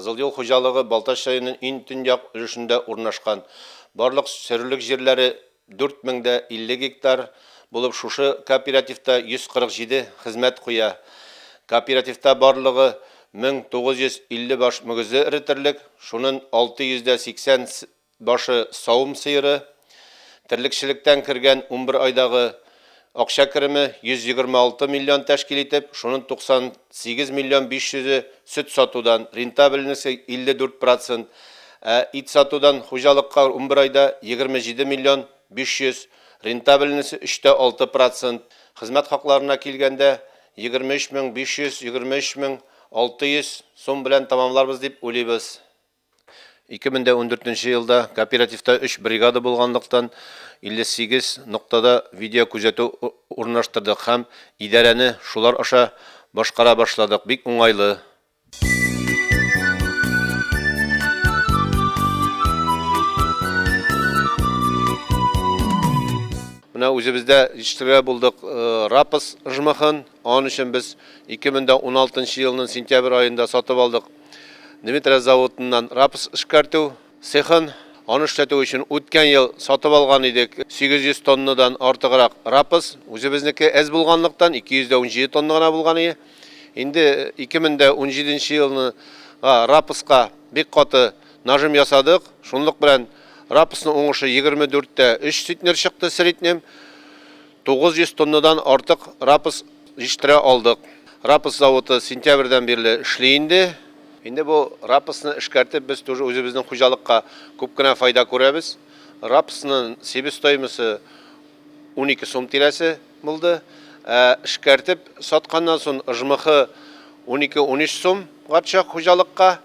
Кызыл Юл хуҗалыгы Балтач районының иң төньяк өлешендә урнашкан. Барлык сөрүлек җирләре 4050 гектар булып, шушы кооперативта 147 хезмәт куя. Кооперативта барлыгы 1950 баш мөгезле эре терлек, шунын 680 башы савым сыеры. Терлекчелектән кергән 11 айдагы акча кереме 126 миллион тәшкил итеп, шунын 98 миллион 500-е сөт сатудан, рентабельносте 54 процент, ә ит сатудан хуҗалыкка 11 айда 27 миллион 500, рентабельносте 3,6 процент. Хезмәт хакларына килгәндә, 23 мең 500, 23 мең 600 сум белән тәмамларбыз дип уйлыйбыз. 2014 нче елда кооперативта өч бригада булганлыктан, 58 ноктада видеокүзәтү урнаштырдык һәм идарәне шулар аша башкара башладык. Бик уңайлы. Менә үзебездә җитештерергә булдык рапс жмыхын. Аның өчен без 2016 елның сентябрь аенда сатып алдык Дмитрия заводыннан рапс эшкәртү цехын. Аны эшләтү өчен үткән ел сатып алган идек 800 тоннадан артыграк рапс. Үзебезнеке әз булганлыктан 217 тонна гына булган ие. Инде 2017 елны рапска бик каты нажим ясадык. Шунлык белән рапсның уңышы 24 тә 3 центнер чыкты среднем. 900 тоннадан артык рапс җитештерә алдык. Рапс заводы сентябрьдән бирле эшли инде. Инде бу рапсны эшкәртеп, без тоже үзебезнең хуҗалыкка күп кенә файда күрәбез. Рапсның себестоимосы 12 сум тирәсе булды. Ә эшкәртеп сатканнан соң жмыхы 12-13 сумга төшә хуҗалыкка.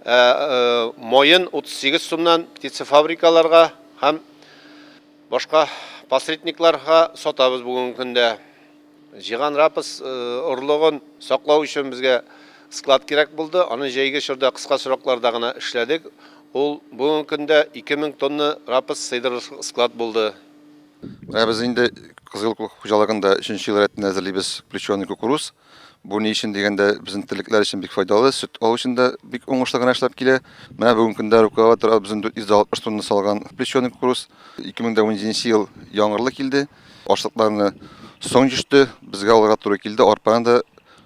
Ә маен 38 сумнан птицефабрикаларга һәм Башка посредникларга сатабыз бүгенге көндә. Җыйган рапс орлыгын саклау өчен безгә склад кирәк булды. Аны җәйге чорда кыска срокларда гына эшләдек. Ул бүгенге көндә 2000 тонна рапс сыйдырырлык склад булды. Менә без инде Кызыл хуҗалыгында өченче ел рәтеннән әзерлибез плеченый кукуруз. Бу ни өчен дигәндә, безнең терлекләр өчен бик файдалы, сөт алу өчен дә бик уңышлы гына эшләп килә. Менә бүгенге көндә рукава тора безнең 460 тонна салган плеченый кукуруз. 2017 ел яңгырлы килде. Ашлыкларны соң җышты, безгә алырга туры килде. Арпаны да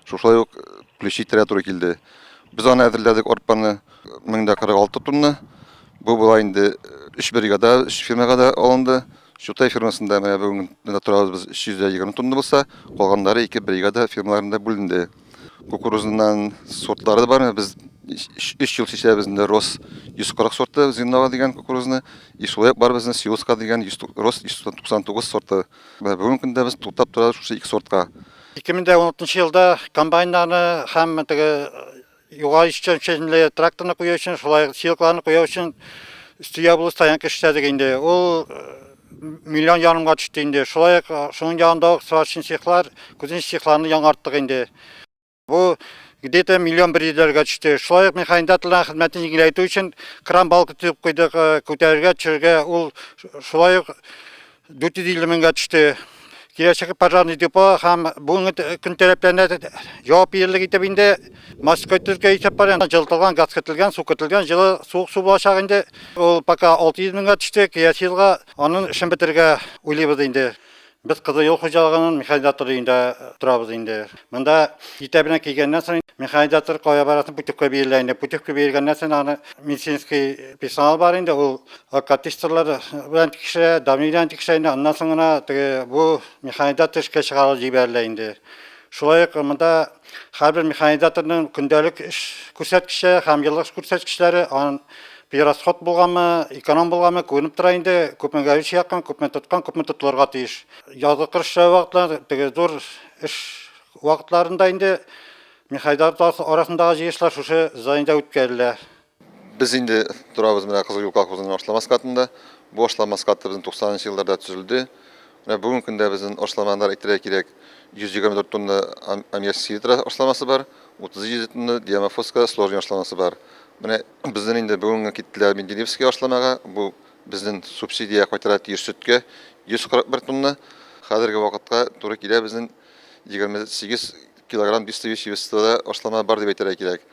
шушылай ук плечи итәргә туры килде. Без аны әзерләдек арпаны 1046 тонна. Бу була инде 3 бригада, 3 фирмага да алынды. Чутай фирмасында менә бүген менә торабыз без 320 тонна булса, калганнары ике бригада фирмаларында бүленде. Кукурузыннан сортлары да бар. Без 3 ел чәчәбез инде Рос 140 сорты Зиннова дигән кукурузны. И шулай ук бар безнең Сиоска дигән Рос 199 сорты. Менә бүгенге көндә без туктап торабыз шушы ике сортка. 2016 елда комбайннарны һәм теге югары эшчәнле тракторны кую өчен, шулай ук силкаларны кую өчен өсте ябулы стоянка эшләдек инде. Ул миллион ярымга төште инде. Шулай ук шуның янында ук сварочный цехлар, кузнечный цехларны яңарттык инде. Бу где-то миллион бер йөзләргә төште. Шулай ук механизаторлар хезмәтен җиңеләйтү өчен кран балкы төзеп куйдык, күтәрергә, төшерергә. Ул шулай ук 450 меңгә төште. Киләчәк пожарный депо һәм бүгенге көн таләпләренә җавап бирерлек итеп инде морской төзергә исәп бар. Җылытылган, газ кертелгән, су кертелгән, җылы суык су булачак инде. Ул пока 600 меңгә төште. Киләсе елга аның эшен бетерергә уйлыйбыз инде. Без Кызыл юл хуҗалыгының механизатор өендә торабыз инде. Монда иртә белән килгәннән соң механизатор кая барасын путевка бирелә инде. Путевка биргәннән соң аны медицинский персонал бар инде, ул алкотесторлар белән тикшерә, давление белән тикшерә инде, аннан соң гына теге бу механизатор эшкә чыгарып җибәрелә инде. Шулай ук монда һәрбер механизаторның көндәлек эш күрсәткече һәм еллык эш күрсәткечләре, аның перерасход булганмы, эконом булганмы күренеп тора инде, күпме горючий яккан, күпме тоткан, күпме тотылырга тиеш. Язгы кыр эшләре вакытлары, теге зур эш вакытларында инде механизаторлар арасындагы җыелышлар шушы зданиедә үткәрелә. Без инде торабыз менә Кызыл юл колхозының ашлама складында. Бу ашлама склады безнең 90 нчы елларда төзелде. Менә бүгенге көндә безнең ашламалар әйтергә кирәк, 124 тонна аммиачный селитра ашламасы бар, 37 тонна диамофоска сложный ашламасы бар. Менә безнең инде бүгенге киттеләр Менделеевский ашламага, бу безнең субсидия кайтара тиеш сөткә 141 тонна. Хәзерге вакытка туры килә безнең 28 килограмм 200 чебестада ашлама бар дип әйтергә кирәк.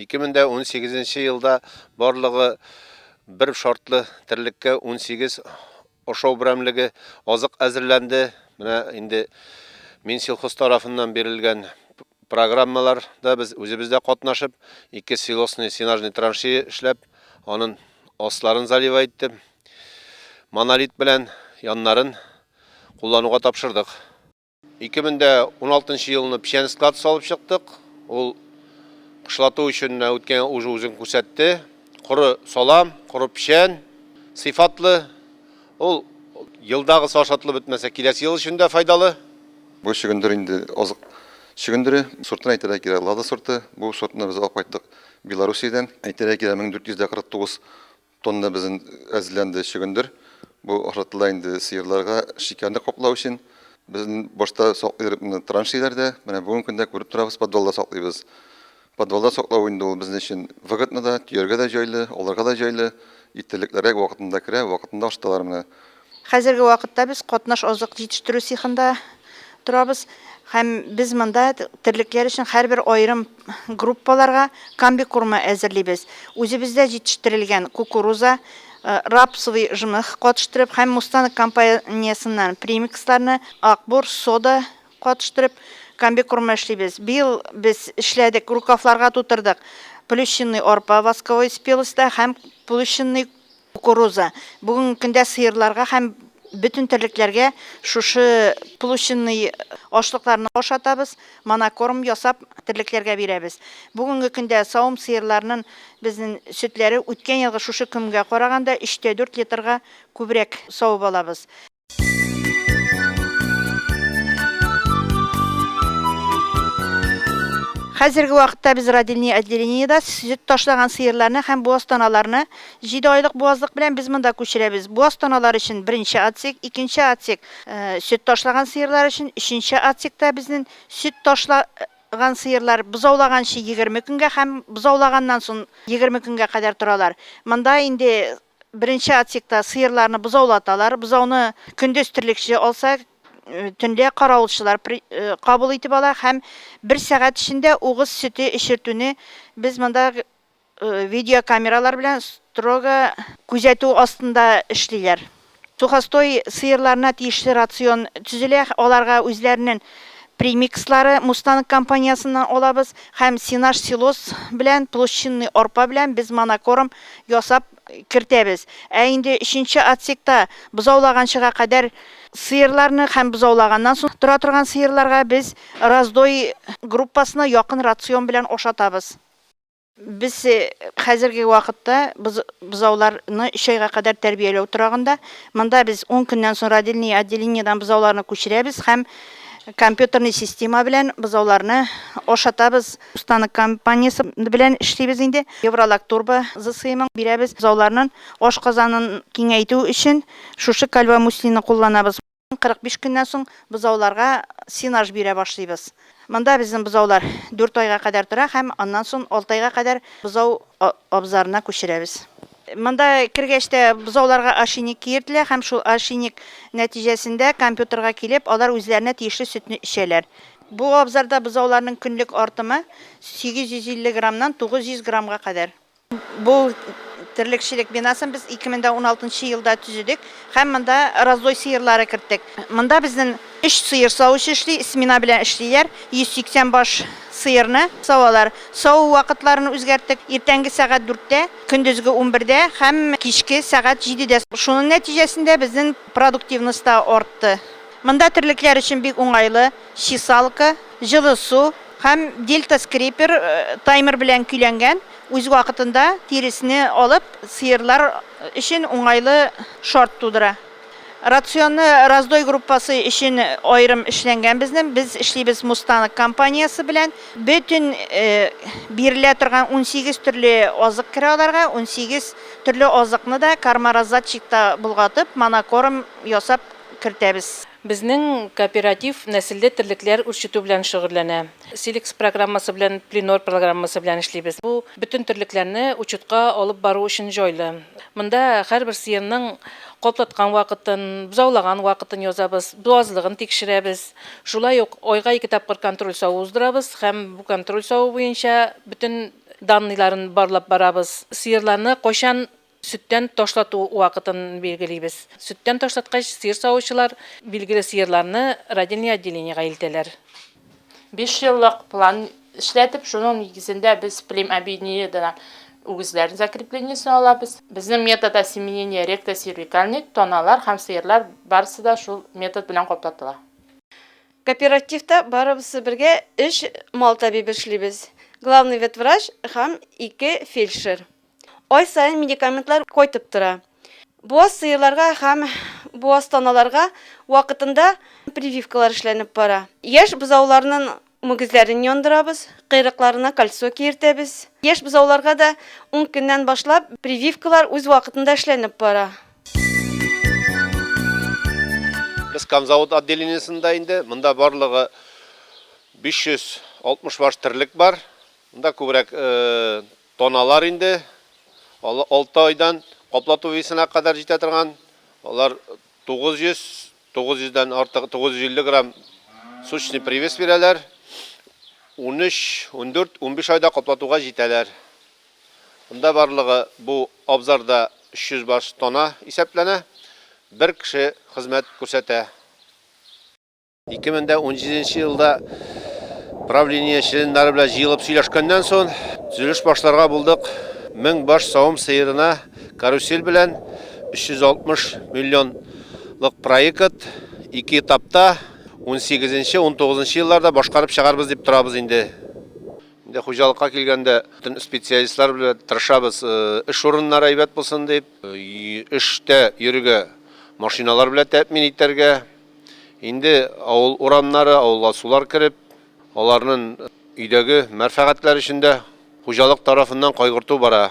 2018 елда барлыгы бер шартлы терлеккә 18 ашау берәмлеге азык әзерләнде. Менә инде Минсельхоз тарафыннан бирелгән программаларда без үзебез дә катнашып, ике силосный сенажный траншея эшләп, анын асларын заливать итеп, монолит белән яннарын куллануга тапшырдык. 2016 елны печән склад салып чыктык. Ул кышлату өчен менә үткән ел уже үзен күрсәтте. Коры салам, коры печән, сыйфатлы. Ул елдагысы ашатылып бетмәсә, киләсе ел өчен дә файдалы. Бу чөгендер инде азык чөгендере. Сортын әйтергә кирәк, Лада сорты. Бу сортны без алып кайттык Белоруссиядән. Әйтергә кирәк, 1449 Тонна безнең әзерләнде чөгендер. Бу ашатыла инде сыерларга шикәрне каплау өчен. Без башта саклыйбыз моны траншеяләрдә. Менә бүгенге көндә күреп торабыз, подвалда саклыйбыз. Подвалда саклау инде ул безнең өчен выгодно да, төяргә дә җайлы, алырга да җайлы. И терлекләргә вакытында керә, вакытында ашаталар менә. Хәзерге вакытта без катнаш азык җитештерү цехында торабыз һәм без монда терлекләр өчен һәрбер аерым группаларга комбикорма әзерлибез. Үзебездә җитештерелгән кукуруза, рапсовый жмых катыштырып һәм Мустанг компаниясеннән премиксларны, акбур, сода катыштырып комбикорма эшлибез. Быел без эшләдек, рукавларга тутырдык плющенный арпа восковой спелостьта һәм плющенный Кукуруза. Бүгенге көндә сыерларга һәм бөтен терлекләргә шушы полученный ашлыкларны ашатабыз, монокорм ясап терлекләргә бирәбез. Бүгенге көндә савым сыерларының безнең сөтләре үткән елгы шушы көнгә караганда 3,4 литрга күбрәк савып алабыз. Хәзерге вакытта без родильный отделениедә сөт ташлаган сыерларны һәм буаз таналарны җиде айлык буазлык белән без монда күчерәбез. Буаз таналар өчен беренче отсек, икенче отсек сөт ташлаган сыерлар өчен, өченче отсекта безнең сөт ташлаган сыерлар бозаулаганчы 20 көнгә һәм бозаулаганнан соң 20 көнгә кадәр торалар. Монда инде Беренче отсекта сыерларны бозаулаталар. Бозауны көндез терлекче алса, төнлә каравылчылар кабул итеп ала һәм бер сәгать эчендә угыз сөте эчертүне без монда видеокамералар белән строго күзәтү астында эшлиләр. Сухостой сыерларына тиешле рацион төзелә, аларга үзләренең премикслары Мустанг компаниясеннән алабыз һәм сенаж-силос белән, площинный арпа белән без монокорм ясап кертәбез. Ә инде өченче отсекта бозаулаганчыга кадәр сыерларны һәм бозаулаганнан соң тора торган сыерларга без раздой группасына якын рацион белән ашатабыз. Без хәзерге вакытта бозауларны өч айга кадәр тәрбияләү торагында. Монда без ун көннән соң родильный отделениедән бозауларны күчерәбез һәм компьютерный система белән бозауларны ашатабыз. Устанок компаниясе белән эшлибез инде. Евролак турбо ЗСМын бирәбез. Бозауларның ашказанын киңәйтү өчен шушы кальвамуслины кулланабыз. 45 көннән соң бозауларга сенаж бирә башлыйбыз. Монда безнең бозаулар 4 айга кадәр тора һәм аннан соң 6 айга кадәр бозау абзарына күчерәбез. Монда кергәч тә бозауларга ошейник киертелә һәм шул ошейник нәтиҗәсендә компьютерга килеп, алар үзләренә тиешле сөтне эчәләр. Бу абзарда бозауларның көнлек артымы 850 граммнан 900 граммга кадәр. Бу терлекчелек бинасын без 2016 елда төзедек һәм монда раздой сыерлары керттек. Монда безнең өч сыер савучы эшли, смена белән эшлиләр. 180 баш сыерны савалар. Саву вакытларын үзгәрттек. Иртәнге сәгать дүрттә, көндезге унбердә һәм кичке сәгать җидедә. Шуның нәтиҗәсендә безнең продуктивность та артты. Монда терлекләр өчен бик уңайлы, чесалка, җылы су, Һәм дельта скрепер таймер белән көйләнгән, үз вакытында тиресне алып, сыерлар өчен уңайлы шарт тудыра. Рационны раздой группасы өчен аерым эшләнгән безнең. Без эшлибез Мустанг компаниясе белән. Бөтен бирелә торган 18 төрле азык керә аларга. 18 төрле азыкны да кормораздатчикта болгатып, монокорм ясап кертәбез. Безнең кооператив нәселле терлекләр үрчетү белән шөгыльләнә. Силекс программасы белән, Пленор программасы белән эшлибез. Бу бөтен терлекләрне учетка алып бару өчен җайлы. Монда һәрбер сыерның каплаткан вакытын, бозаулаган вакытын язабыз, буазлыгын тикшерәбез. Шулай ук айга ике тапкыр контроль саву уздырабыз һәм бу контроль саву буенча бөтен. данныйларын барлап барабыз. Сыерларны кайчан сөттән ташлату вакытын билгелибез. Сөттән ташлаткач, сыер савучылар билгеле сыерларны родильный отделениегә илтәләр. Биш еллык план эшләтеп, шуның нигезендә без племобъединениедән үгезләрнең закреплениесен алабыз. Безнең метод осеменения ректосервикальный, таналар һәм сыерлар барысы да шул метод белән каплатыла. Кооперативта барыбызсы бергә өч мал табибы эшлибез. Главный ветврач һәм ике фельдшер. Ай саен медикаментлар кайтып тора. Буаз сыерларга һәм буаз таналарга вакытында прививкалар эшләнеп бара. Яшь бозауларның мөгезләрен яндырабыз, койрыкларына кольцо киертәбез. Яшь бозауларга да ун көннән башлап прививкалар үз вакытында эшләнеп бара. Без Камзавод отделениесендә инде, монда барлыгы 560 баш терлек бар. Монда күбрәк таналар инде, 6 айдан каплату весына кадәр җитә торган. Алар 900, 900 дән артык, 950 грамм суточный привес бирәләр. 13, 14, 15 айда каплатуга җитәләр. Монда барлыгы бу абзарда 300 баш тана исәпләнә. Бер кеше хезмәт күрсәтә. 2017 елда правление членнары белән җыелып сөйләшкәннән соң төзелеш башларга булдык. 1000 баш савым сыерына карусель белән 360 миллионлык проект ике этапта 18-19 елларда башкарып чыгарбыз дип торабыз инде. Инде хуҗалыкка килгәндә, бөтен специалистлар белән тырышабыз, эш урыннары әйбәт булсын дип, эштә йөрергә машиналар белән тәэмин итәргә. Инде авыл урамнары, авылга сулар кереп, аларның өйдәге мәрфәгатьләр өчен дә хуҗалык тарафыннан кайгырту бара.